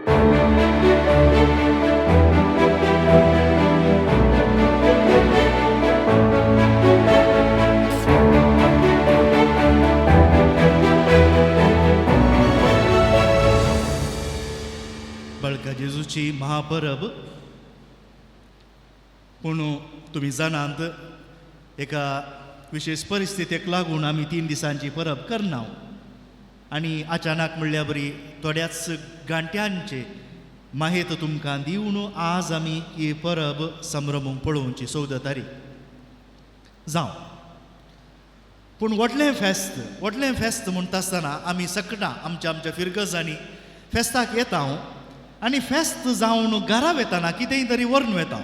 बळका जेजूची महापरब. पूण तुमी जाणात, एका विशेश परिस्थितीक लागून आमी 3 दिसांची परब करना आनी अचानक म्हणल्यार बरी थोड्याच घांट्यांचे माहेत तुमकां दिवन आज आमी ही परब संभ्रमूंक पळोवची 14 तारीख जावं. पूण व्हडलें फेस्त, व्हडलें फेस्त म्हणटा आसतना आमी सकटां आमच्या आमच्या फिरगजांनी फेस्ताक येता आनी फेस्त जावन घरा वेताना कितेंय तरी व्हरून वेता.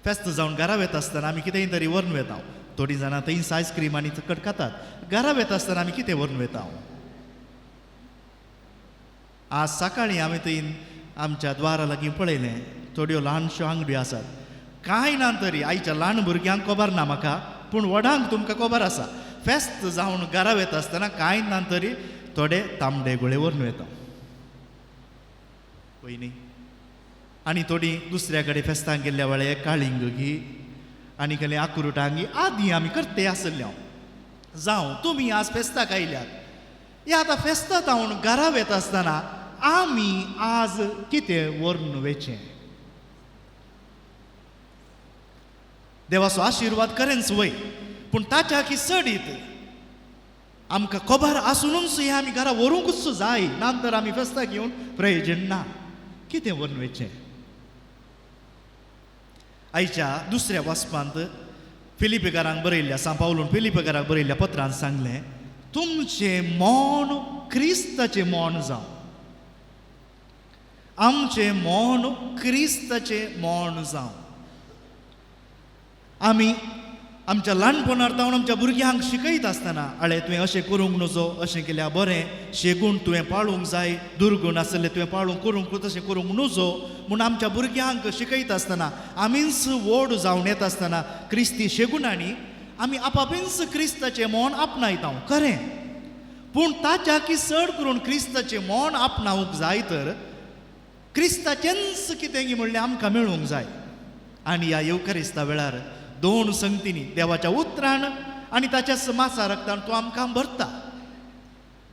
फेस्त जावन घरा वेता आसतना आमी कितेंय तरी व्हरून वेता. थोडीं जाणां थंयच आयस्क्रीम आनी चकट खातात. घरा वेता आसतना आमी कितें व्हरून वेता? आज सकाळीं हांवें थंय आमच्या द्वारा लागीं पळयलें, थोड्यो ल्हानश्यो आंगड्यो आसात. कांय ना तरी आयच्या ल्हान भुरग्यांक खबर ना म्हाका, पूण व्हडांक तुमकां खबर आसा. फेस्त जावन घरा वेता आसतना कांय ना तरी थोडे तांबडे गुळे व्हरून वेता पयलीं, आनी थोडीं दुसऱ्या कडेन फेस्तांक गेल्ल्या वेळार काळींग घी आनी कसलें आकुरुटांगी आदी आमी करते आसल्ले. जावं, तुमी आज फेस्ताक आयल्यात. हे आतां फेस्ता जावन घरा वेता आसतना आमी आज कितें व्हरून वेचें? देवाचो आशिर्वाद करेंच वय, पूण ताच्या की चडीत आमकां खबर आसुनूच हें आमी घरा व्हरूंकूच जाय, ना तर आमी फेस्ताक घेवन प्रयोजन ना. कितें व्हरून वेचें? आयच्या दुसऱ्या वाचपांत फिलिपेकारांक बरयल्ल्या, सांव पावलून फिलिपेकारांक बरयल्ल्या पत्रान सांगलें, तुमचें मौन क्रिस्ताचें मौन जावं. आमचें मौन क्रिस्ताचें मौन जावं. आमी आमच्या ल्हानपणार जावन आमच्या भुरग्यांक शिकयत आसतना, आळे तुवें अशें करूंक नजो, अशें केल्यार बरें, शेगूण तुवें पाळूंक जाय, दुर्गूण आसलें तुवें पाळूंक करूंक तशें करूंक नजो म्हूण आमच्या भुरग्यांक शिकयत आसतना आमीच व्हड जावन येता आसतना क्रिस्ती शेगुणांनी आमी आपापींच क्रिस्ताचें मौन आपणायता. खरें, पूण ताच्या की चड करून क्रिस्ताचें मौन आपणावंक जाय तर क्रिस्ताचेंच कितें म्हणलें आमकां मेळूंक जाय. आनी ह्या येवकारिस्ता वेळार 2 संगतींनी देवाच्या उतरान आनी ताच्या मासा रक्तान तो आमकां भरता.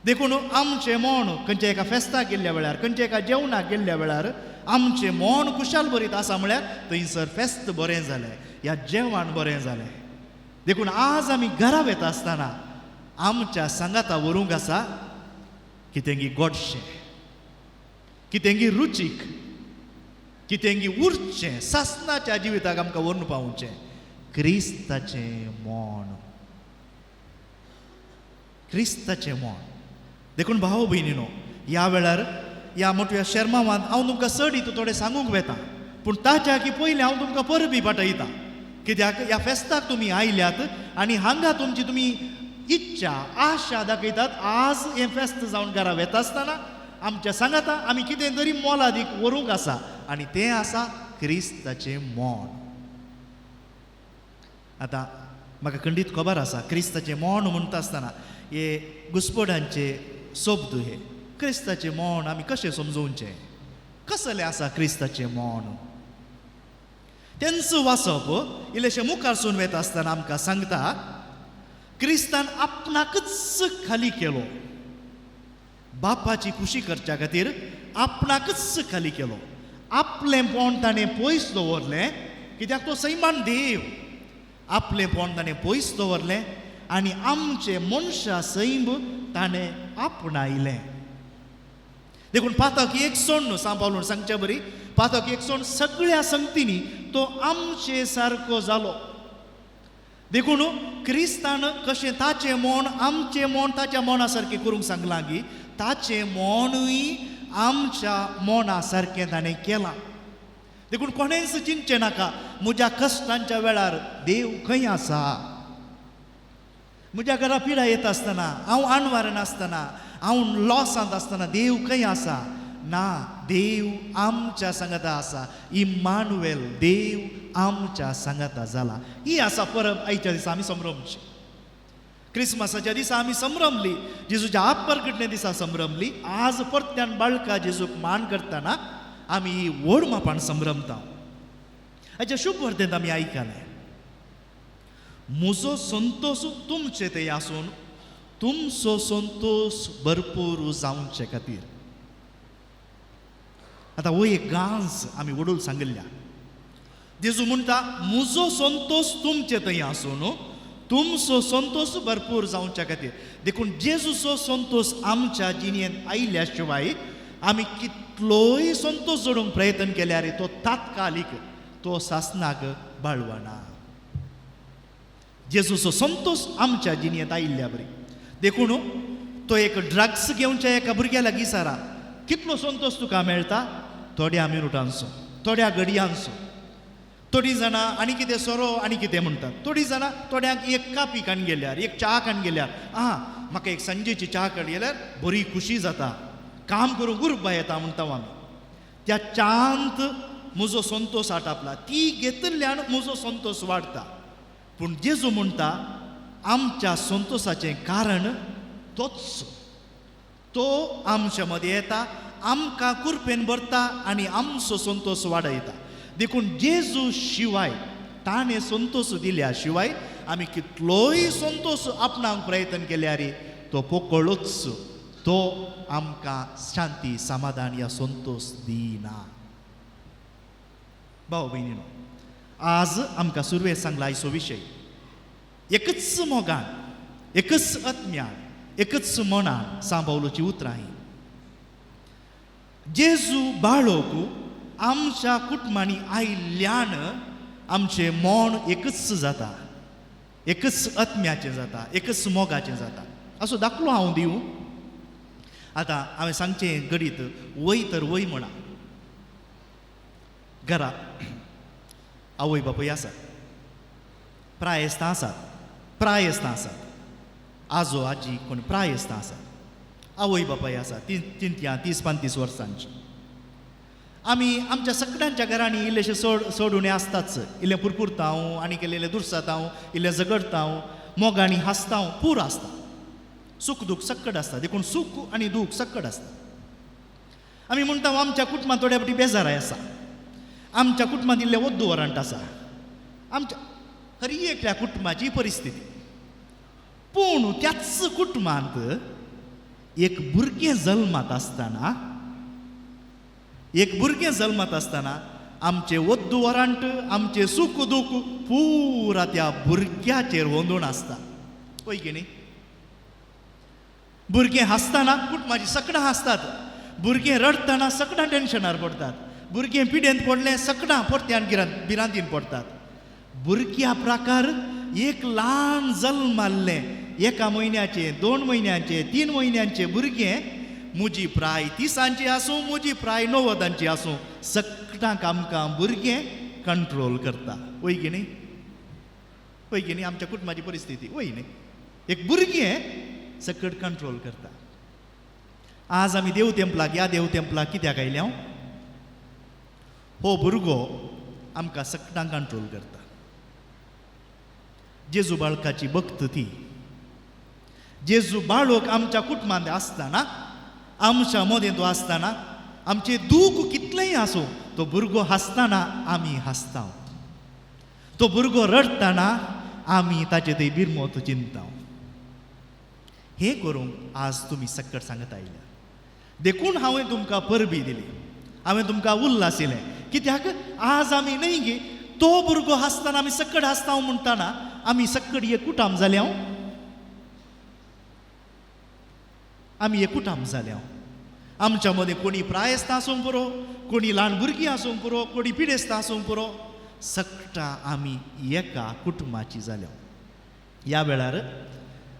देखून आमचें मौन खंयच्या एका फेस्ताक गेल्ल्या वेळार, खंयच्या एका जेवणाक गेल्ल्या वेळार आमचें मौन खुशाल भरीत आसा म्हळ्यार थंयसर फेस्त बरें जालें, ह्या जेवण बरें जालें. देखून आज आमी घरा वेता आसतना आमच्या सांगाता व्हरूंक आसा कितेंगी गोडशें, कितेंगी रुचीक, कितेंगी उरचें, सासनाच्या जिविताक आमकां व्हरून पावचें क्रिस्ताचें मौन, क्रिस्ताचें मौन. देखून भाव भयणीनो, ह्या वेळार ह्या मोठ्या शेर्मावान हांव तुमकां चड हितून थोडें सांगूंक वेता, पूण ताच्या की पयलें हांव तुमकां परबी पाठयता. कित्याक ह्या फेस्ताक तुमी आयल्यात आनी हांगा तुमची तुमी इच्छा आशा दाखयतात. आज हें फेस्त जावन घरा वेता आसतना आमच्या सांगाता आमी कितें तरी मोलादीक व्हरूंक आसा आनी तें आसा क्रिस्ताचें मौन. आतां म्हाका खंडीत खबर आसा क्रिस्ताचें मौन म्हणटा आसतना हे घुस्पडांचे शब्द, हे क्रिस्ताचें मौन आमी कशें समजोवचें, कसलें आसा क्रिस्ताचें मौन? तेंच वाचप इल्लेशें मुखार वता आसतना आमकां सांगता, क्रिस्तान आपणाकच खाली केलो, बापाची खुशी करच्या खातीर आपणाकच खाली केलो. आपलें पोण ताणें पयस दवरलें, कित्याक तो सैमान देव. आपलें पोण ताणें पयस दवरलें आनी आमचें मनशा सैम ताणें आपणायलें. देखून पातक एक सोण न्हू, सांव पावलून सांगच्या बरी, पातक एक सोण सगळ्या संगतींनी तो आमचे सारको जालो. देखून क्रिस्तान कशें ताचें मौन आमचें मौन ताच्या मौना सारकें करूंक सांगलां की ताचें मौनूय आमच्या मौना सारकें ताणें केलां. देखून कोणेंच चिंतचें नाका म्हज्या कश्टांच्या वेळार देव खंय आसा, म्हज्या घरा पिडा येता आसतना, हांव आणवारान आसतना, हांव लॉसांत आसतना देव खंय आसा? ना, देव आमच्या सांगाता आसा. इमानुएल देव आमच्या सांगाता जाला. ही आसा परब आयच्या दिसा आमी संभ्रमची. क्रिसमसाच्या दिसा आमी संभ्रमली, जेजूच्या आपप्रगटणे दिसा संभ्रमली. आज परत्यान बाळका जेजूक मान करतना आमी ही व्हड मापान संभ्रमता. हाच्या शुभ वर्तेंत आमी आयकलें, म्हजो संतोश तुमचे ते आसून तुमचो संतोश भरपूर जावचे खातीर. आतां हो एक गांज आमी वडूल सांगिल्ल्या. जेजू म्हणटा म्हजो संतोश तुमचे थंय आसून तुमचो संतोश भरपूर जावच्या खातीर. देखून जेजूचो संतोश आमच्या जिणेंत आयल्या शिवाय आमी कितलोय संतोश जोडूंक प्रयत्न केल्यार तो तात्कालीक, तो सासनाक बाळवना. जेजूचो संतोश आमच्या जिणेंत आयिल्ल्या बरी. देखून तो एक ड्रग्स घेवच्या एका भुरग्या लागीं सारा कितलो संतोश तुका मेळटा? थोड्या मिनुटांचो, थोड्या घडयांचो. थोडीं जाणां आनी कितें सोरो आनी कितें म्हणटात. थोडीं जाणां थोड्यांक एक कापी काडून गेल्यार, एक च्या काडून गेल्यार, आं म्हाका एक सांजेची च्या काडून गेल्यार बरी खुशी जाता, काम करूंक उर्बा येता म्हणटा आमी. त्या च्यांत म्हजो संतोश आटापला, ती घेतिल्ल्यान म्हजो संतोश वाडटा. पूण जेजू म्हणटा आमच्या संतोशाचें कारण तोच. तो आमच्या मदें येता, आमकां कुरपेन भरता आनी आमचो संतोश वाडयता. देखून जेजू शिवाय, ताणें संतोश दिल्या शिवाय आमी कितलोय संतोश आपणाक प्रयत्न केल्यार तो पोकळूच, तो आमकां शांती समाधान या संतोश दिना. भाव भयणीनो, आज आमकां सुरवेक सांगला आयचो विशय, एकच मोगान, एकच आत्म्यान, एकच मनान सांबावलोची उतरां ही. जेजू बाळोक आमच्या कुटुंबांनी आयिल्ल्यान आमचें मन एकच जाता, एकच आत्म्याचें जाता, एकच मोगाचें जाता. असो दाखलो हांव दिवं. आतां हांवें सांगचें घडीत वय तर वय म्हणा, घरा आवय बापूय आसात, प्रायस्तां आसात, प्रायस्तां आसात, आजो आजी कोण प्रायस्तां आसात, आवय बापाय आसा तीन 30 35 वर्सांची. आमी आमच्या सगळ्यांच्या घरांनी इल्लेशे सोड उणें आसताच, इल्लें पुरपुरता आनी केल्लें दुरसाता, इल्लें झगडता, मोगांनी हांसता, पूर आसता, सूख दूख सक्कड आसता. देखून सूख आनी दूख सक्कड आसता. आमी म्हणटा आमच्या कुटुंबांत थोड्या फावटी बेजाराय आसा, आमच्या कुटुंबांत इल्लें ओद्दू वरांट आसा, आमच्या हर एकल्या कुटुंबाची परिस्थिती. पूण त्याच कुटुंबांत एक भुरगें जल्मात आसतना, एक भुरगें जल्मात आसतना आमचें ओद्दू वरांट, आमचें सूख दूख पुरा त्या भुरग्याचेर वंदून आसता. पळय की न्ही, भुरगें हांसतना कुटुंबाचीं सगळां हांसतात, भुरगें रडटना सगळां टेन्शनार पडटात, भुरगें पिडेंत पडलें सगळां परत्यान भिरांतीन पडटात. भुरग्या प्रकार एक ल्हान जल्माल्लें एका म्हयन्याचें, 2 म्हयन्यांचें, 3 म्हयन्यांचें भुरगें म्हजी प्राय 30 आसूं, म्हजी प्राय 90 आसूं, सगळ्यांक आमकां भुरगें कंट्रोल करता. वय की न्ही, वय की न्ही आमच्या कुटुंबाची परिस्थिती वय न्ही, एक भुरगें सकट कंट्रोल करता. आज आमी देव तेंपलाक, ह्या देव तेंपलाक कित्याक आयल्या? हो भुरगो आमकां सगळ्यांक कंट्रोल करता. जेजू बाळकाची भक्त ती. जेजू बाळक आमच्या कुटुंबांत आसतना, आमच्या मदें तो आसतना, आमचें दूख कितलेंय आसूं, तो भुरगो हांसतना आमी हांसता, तो भुरगो रडटना आमी ताचे थंय बिरमोत चिंतता. हें करूंक आज तुमी सक्कड सांगत आयल्या. देखून हांवें तुमकां परबी दिली, हांवें तुमकां उल्हास दिलें. कित्याक आज आमी न्हय गे तो भुरगो हांसतना आमी सक्कड हांसता म्हणटना आमी सक्कड एकूटाम जाल्या, आमी एकूटाम जाल्या. आमच्या मदें कोणी प्रायस्तां आसूंक पुरो, कोणी ल्हान भुरगीं आसूंक पुरो, कोणी पिडेस्तां आसूंक पुरो, सगळां आमी एका कुटुंबाची जाल्या. ह्या वेळार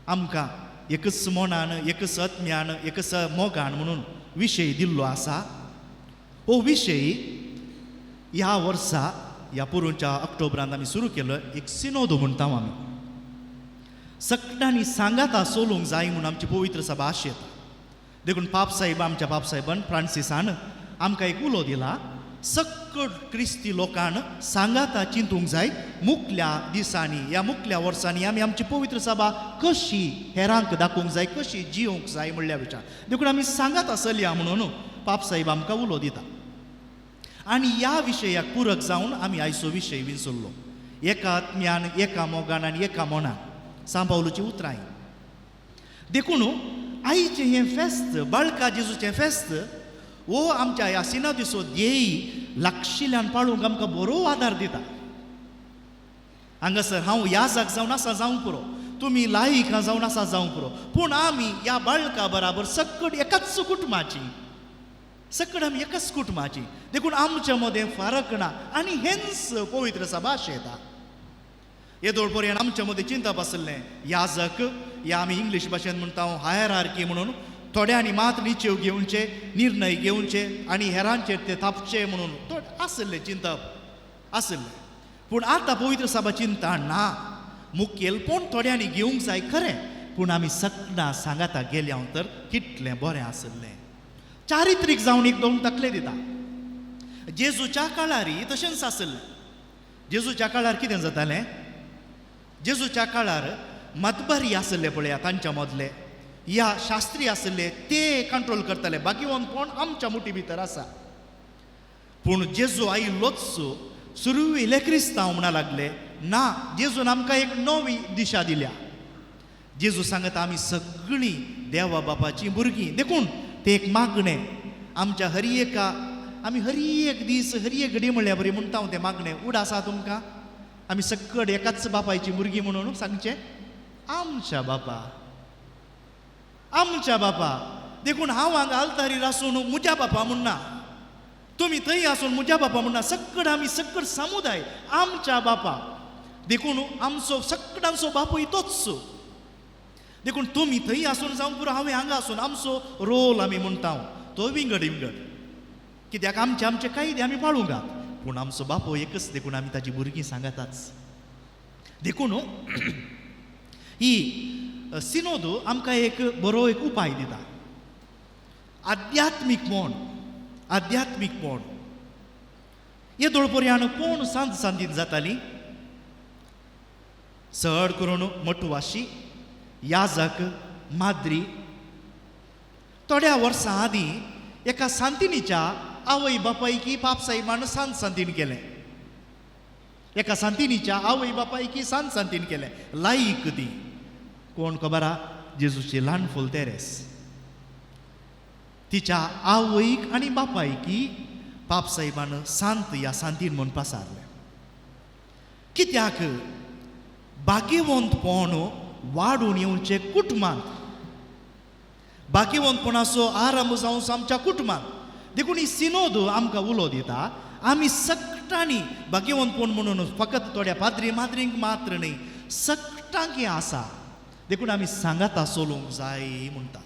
आमकां एकच मनान, एकच आत्म्यान, एकच मोगान म्हणून विशय दिल्लो आसा. हो विशय ह्या वर्सा ह्या पोरूंच्या ऑक्टोबरांत आमी सुरू केलो. एक सिनोद म्हणटा आमी, सगळ्यांनी सांगाता सोलूंक जाय म्हूण आमची पवित्र सभा आशेता. देखून पापसाहेब, आमच्या पापसाहेबान फ्रांसिसान आमकां एक उलो दिला, सक्कड क्रिस्ती लोकान सांगाता चिंतूंक जाय मुखल्या दिसांनी ह्या मुखल्या वर्सांनी आमी आमची पवित्र सभा कशी हेरांक दाखोवंक जाय, कशी जियोंक जाय म्हणल्या विचार. देखून आमी सांगात आसल्या म्हणून पापसाहेब आमकां उलो दिता. आनी ह्या विशयाक पुरक जावन आमी आयचो विशय विंचुल्लो, एका आत्म्यान, एका मोगान आनी एका मनान, सांबावलूची उतरां. देखून आयचें हें फेस्त, बाळका जेजूचें फेस्त, हो आमच्या ह्या सिनादिसो ध्येय लागशिल्ल्यान पाळूंक आमकां बरो आदार दिता. हांगासर हांव याजाक जावन आसा जावंक पुरो, तुमी लायिकां जावन आसा जावंक पुरो, पूण आमी ह्या बाळका बराबर सक्कड एकाच कुटुंबाची, सक्कड आमी एकाच कुटुंबाची. देखून आमच्या मदें फरक ना आनी हेंच पवित्र सभाश येता. येदोळ पर्यंत आमच्या मदें चिंतप आसलें याजक या आमी इंग्लीश भाशेन म्हणटा हायरार्की म्हणून, थोड्यांनी मात निचेव घेवचे, निर्णय घेवचे आनी हेरांचेर ते थापचे म्हणून आसलें चिंतप आसलें. पूण आतां पवित्र सभा चिंता ना, मुखेलपण थोड्यांनी घेवंक जाय खरें, पूण आमी सगळां सांगाता गेल्या तर कितलें बरें आसलें. चारित्रीक जावन एक दोन तकले दिता. जेजूच्या काळार तशेंच आसलें. जेजूच्या काळार कितें जातालें, जेजूच्या काळार मतबारी आसले पळया तांच्या मदले या शास्त्री आसले ते कंट्रोल करताले, बाकीवंतपण आमच्या मुठी भितर आसा. पूण जेजू आयिल्लोच सुरवेले क्रिस्तांव म्हणा लागले ना, जेजून आमकां एक नवी दिशा दिल्या. जेजू सांगता आमी सगळीं देवा बापाचीं भुरगीं. देखून ते एक मागणें आमच्या हर एका, आमी हर एक दीस हर एक घडी म्हणल्या बरी म्हणटा हांव तें मागणें उड आसा तुमकां, आमी सक्कड एकाच बापायची भुरगीं म्हणून सांगचें आमच्या बापा, आमच्या बापा. देखून हांव हांगा आल्तारीर आसून म्हज्या बापा म्हणना, तुमी थंय आसून म्हज्या बापा म्हणना, सक्कड आमी सक्कड समुदाय आमच्या बापा. देखून आमचो सक्कडांचो बापूय तोच. देखून तुमी थंय आसून जावं पुरो, हांवें हांगा आसून आमचो रोल आमी म्हणटा तो विंगड विंगड, कित्याक आमचे आमचे कायदे आमी पाळूंक, पूण आमचो बापूय एकच, देखून आमी ताजी भुरगीं सांगाताच. देखून ही सिनोद आमकां एक बरो एक उपाय दिता, आध्यात्मीक म्हण, आध्यात्मीक म्हण. येदोळ पर्यान कोण सांत सांतीन जाताली, चड करून मटवाशी, याजक, माद्री. थोड्या वर्सां आदीं एका सांतिनीच्या आवय बापायकी पापसाहेबान सांत सांतीन केलें, एका सांतिनीच्या आवय बापायकी सांत सांतीन केलें. लायक ती कोण खबर आहा, जेजूची ल्हान फूल तेरेस. तिच्या आवयक आनी बापायकी पापसाहेबान सांत ह्या सांतीन म्हूण पासारलें. कित्याक भाग्यवंतपण वाडून येवचें कुटुंबांत, भाग्यवंतपणाचो आरंभ जावचो आमच्या कुटुंबांत. देखून ही सिनोद आमकां उलो दिता, आमी सगळ्यांनी भाग्यवंतपण म्हणून फकत थोड्या पाद्री माद्रींक मात्र न्हय, सगळ्यांक हें आसा. देखून आमी सांगाता चलूंक जाय म्हणटा.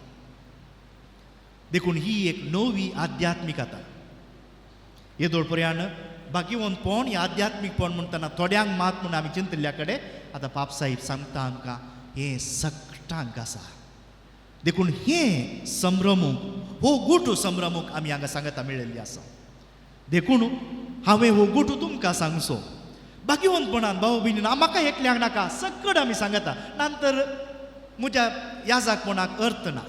देखून ही एक नवी आध्यात्मिकता. येदोळ पर्यान भाग्यवंतपण हे आध्यात्मीकपण म्हणटना थोड्यांक मात म्हूण आमी चिंतिल्ल्या कडेन आतां पापसाहेब सांगता आमकां हें सगळ्यांक आसा. देखून हें संभ्रमूक, हो गुटू संभ्रमूक आमी हांगा सांगता मेळिल्ली आसा. देखून हांवें हो गुटू तुमकां सांगचो, भाग्यवंतपणान भाव भयणीन म्हाका एकल्याक नाका, सक्कड आमी सांगता, नंतर म्हज्या याजाकपणाक अर्थ ना.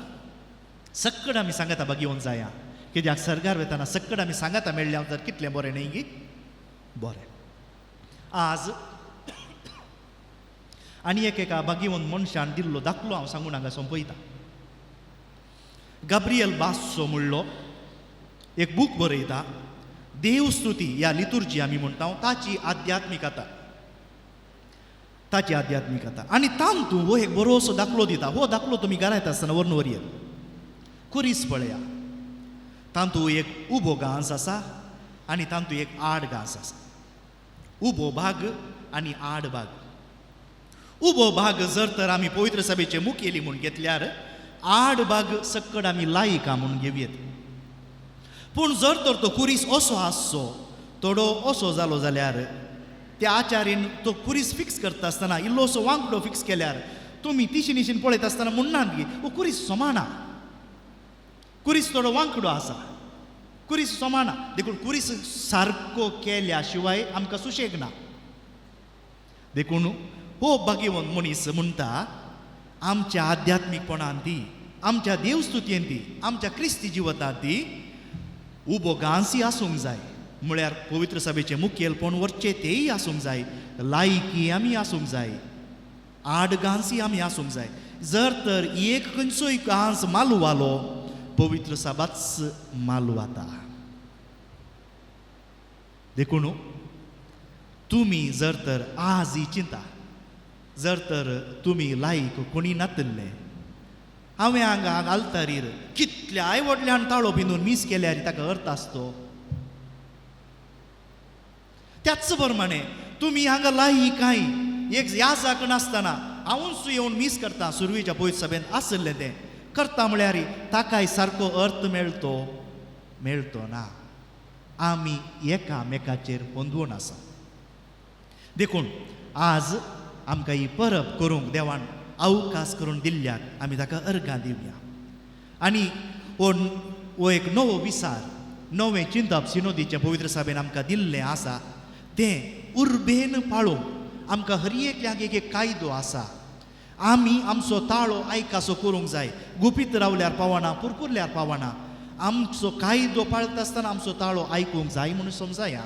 सक्कड आमी सांगता भाग्यवंत जाया, कित्याक सर्गार वतना सक्कड आमी सांगता मेळ्ळ्या तर कितलें बरें न्ही गी, बरें. आज आनी एक एका भाग्यवंत मनशान दिल्लो दाखलो हांव सांगून हांगा सोंपयता. गाब्रियल बासो म्हणलो एक बूक बरयता, देवस्तुती ह्या लितुर्जी आमी म्हणटा ताची आध्यात्मिकता, ताची आध्यात्मिकता. आनी तांतू हो एक बरोसो दाखलो दिता. हो दाखलो तुमी घरा येता आसतना व्हरून व्हरयेत. कुरीस पळया, तांतू एक उबो घांस आसा आनी तांतू एक आड घांस आसा. उबो भाग आनी आड भाग. उबो भाग जर तर आमी पवित्र सभेचे मुखेली म्हूण घेतल्यार आड भाग सक्कड आमी लायिका म्हूण घेवयेत. पूण जर तर तो कुरीस असो आसचो, थोडो असो जालो जाल्यार त्या आचार्यन तो कुरीस फिक्स करता आसतना इल्लोसो वांकडो फिक्स केल्यार तुमी तिशी निशीन पळयता आसतना म्हणनात की हो कुरीस समाना, कुरीस थोडो वांकडो आसा, कुरीस सोमाना. देखून कुरीस सारको केल्या शिवाय आमकां सुशेग ना. देखून हो भाग्यवंत मनीस म्हणटा आमच्या आध्यात्मीकपणान ती, आमच्या देवस्तुतयेन ती, आमच्या क्रिस्ती जिवतांत ती उबो गांसी आसूंक जाय. म्हळ्यार पवित्र सभेचें मुखेलपण वरचें तेय आसूंक जाय, लायकी आमी आसूंक जाय, आड गांसी आमी आसूंक जाय. जर तर एक खंयचोय गांस मालू आलो पवित्र सभाच मालू आता. देखून तुमी जर तर आज ही चिंता, जर तर तुमी लायक कोणी नातिल्ले, हांवें हांगा आल्तारीर कितल्याय व्हडल्यान ताळो बिंदून मीस केल्यार ताका अर्थ आसतो. त्याच प्रमाणे तुमी हांगा लायी कांय एक याजाक नासतना हांवूच येवन मीस करता, सुरवेच्या पयस सभेंत आशिल्लें तें करता म्हळ्यार ताकाय सारको अर्थ मेळतो मेळतो ना. आमी एकामेकाचेर गोंदवण आसा. देखून आज आमकां ही परब करूंक देवान अवकाश करून दिल्ल्याक आमी ताका अर्गां दिवया. आनी हो एक नवो विचार, नवें चिंतप सिनोदीचें पवित्र सभेन आमकां दिल्लें आसा तें उर्बेन पाळूंक आमकां हर एकल्याक एक एक कायदो आसा. आमी आमचो ताळो आयकासो करूंक जाय. गुपीत रावल्यार पावना, पुरपुरल्यार पावना. आमचो कायदो पाळता आसतना आमचो ताळो आयकूंक जाय म्हणून समजाया.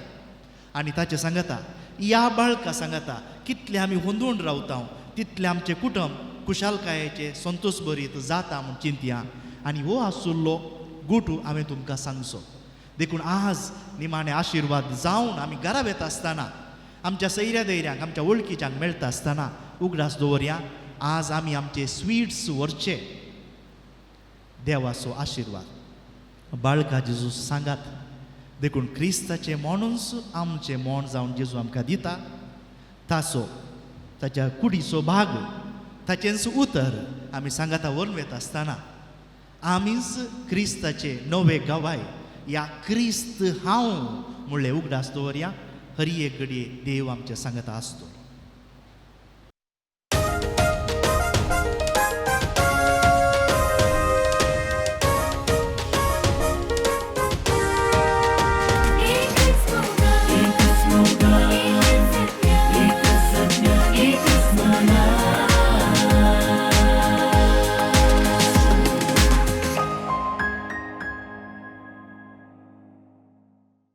आनी ताचें सांगता ह्या बाळका सांगता कितलें आमी हुंदून रावता तितलें आमचें कुटुंब खुशालकायेचें संतोश भरीत जाता म्हूण चिंतया. आनी हो आसुल्लो गुटू हांवें तुमकां सांगचो. देखून आज निमाणे आशिर्वाद जावन आमी घरा वेता आसतना आमच्या सैऱ्या दैऱ्यांक आमच्या वळखीच्यांक मेळटा आसतना उगडास दवरया आज आमी आमचे स्वीट्स व्हरचे देवाचो आशिर्वाद बाळका जेजू सांगात. देखून क्रिस्ताचें मोनूच आमचें मोन जावन जेजू आमकां दिता ताचो ताच्या कुडीचो भाग ताचेंच उतर आमी सांगाता व्हरून वेता आसतना आमीच क्रिस्ताचे नवे गवाय या क्रिस्त हांव म्हणलें उगडास दवरया. हर एक घडये देव आमच्या सांगाता आसतलो.